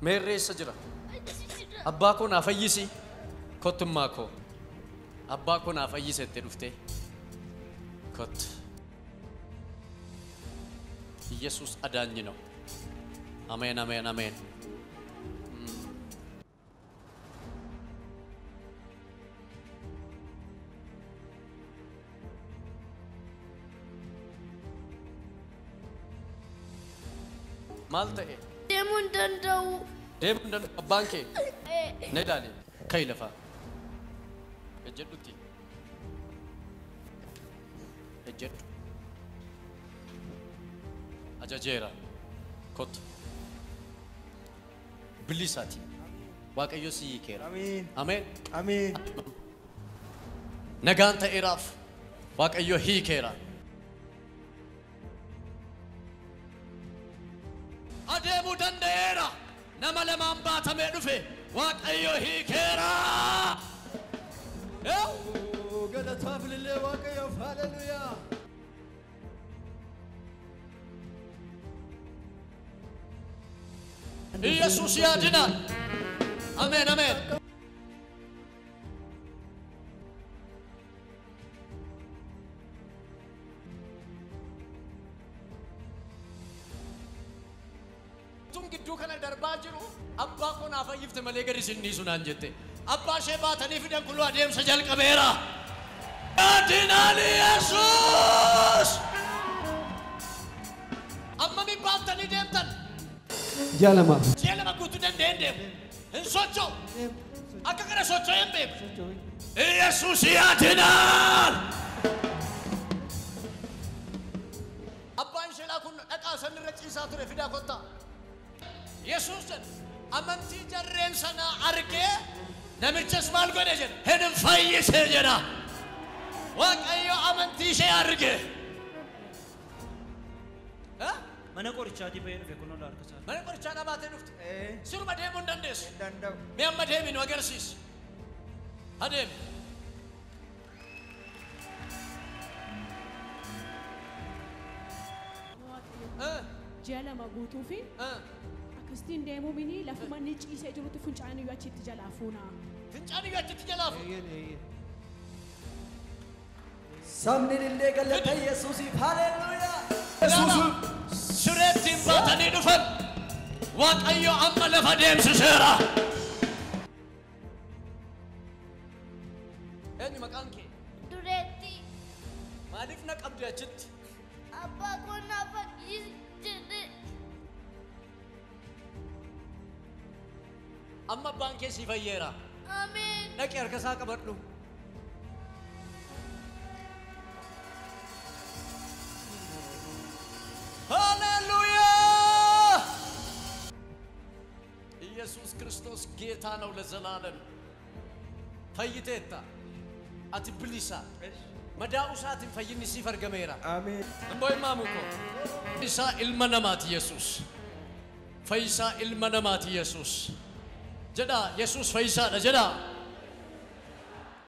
Meerreessa jira. Abbaa koo naa fayyisi. Kottummaa koo. Abbaa koo naa fayyise itti dhuftee. Kottu. ኢየሱስ አዳኝ ነው። አሜን አሜን አሜን። Maal ta'e? Deemuu hin danda'u. Deemuu hin danda'u abbaan kee? Na ilaali. Ka'i lafaa. Ejjedhutti. Ejjedhu. Ajajeera. Kottu. Bilisaati. Waaqayyo si hiikeera. Ameen. Ameen. Ameen. Nagaan ta'eeraaf Waaqayyo hiikeera. Adeemuu danda'eera. Nama lamaan baatamee dhufe Waaqayyo hiikeera. Galataaf ilillee Waaqayyoof haleluuyaa. ኢየሱስ ያድናል። አሜን አሜን። Tun gidduu kana darbaa jiru abbaa koo naa fayyifte malee gadi sin dhiisu naan jette. Abbaa ishee baatanii fidan kun adeemsa jalqabeera. Yaadinaal Yesuus! Ammamiin baattanii deemtan? Ji'a lama. Ji'a lama guutuu danda'een deemu. Hin socho'u. Akka kana socho'ee hin beeku. Yesuus yaadinaal! Abbaan ishee kun dhaqaa sanirra ciisaa ture fidaa kottaa. Yesuus jedha amantii jarreen sanaa argee namichas maal godhe jedha hin fayyise jedha. Waaqayyo amantii ishee arge. Mana qorichaatii bahee dhufe kun harka isaa. Mana qorichaa dhaabatee dhufte. Siruma deemuu hin dandeessu. Hin danda'u. Mee amma deemi nu agarsiisi. Adeemi. Ji'a lama guutuu fi akkasitiin deemuu mini lafuma inni ciisee jirutti fincaan iyyuu achitti jalaa fuuna. Fincaan iyyuu achitti jalaa fuuna. Sabni ilillee galata Yesuusiif haleluuyaa. Sireettiin baatanii dhufan Waaqayyo amma lafa deemsiseera. Eenyu maqaan kee? Dureetti. Maaliif na qabde achitti? Abbaa koo naa fayyisi jedhe. Amma abbaan kee si fayyeera. Ameen. Dhaqi harka isaa qabadhu. ሃሌሉያ! ኢየሱስ ክርስቶስ ጌታ ነው ለዘላለም። Fayyiteetta. Ati bilisa. Madaa'uu isaatiin fayyinni siif argameera. Ameen. Imboo himaamu koo. Fayyisaa ilma namaati Yesuus. Fayyisaa ilma namaati Yesuus. Jedhaa Yesuus fayyisaadha jedhaa.